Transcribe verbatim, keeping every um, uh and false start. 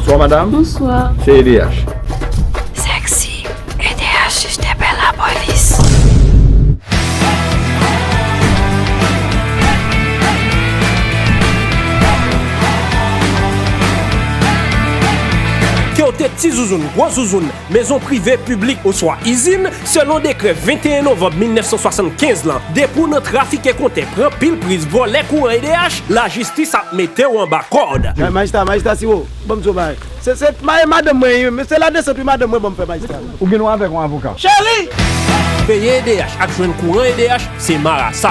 Bonswa, madam. Bonswa. Se E D H. Sexy, E D H, je t'appelle la police. Ke w te ti zouzoun, gwo zouzoun, mezon prive, piblik oswa izin, selon dekrè venteyen novanm mil nèf san swasannkenz lan, depi w nan trafike kontè, pran pil priz, vòlè kouran E D H, lajistis ap mete w anba kòd. Majistra, majistra Siwo, ban m di w bagay. Se, se madanm mwen, se ladesant wi madanm mwen ban m fè majistra. Ou gen nou avèk yon avoka. Cheri! Peye E D H ak jwenn kouran E D H, se marasa.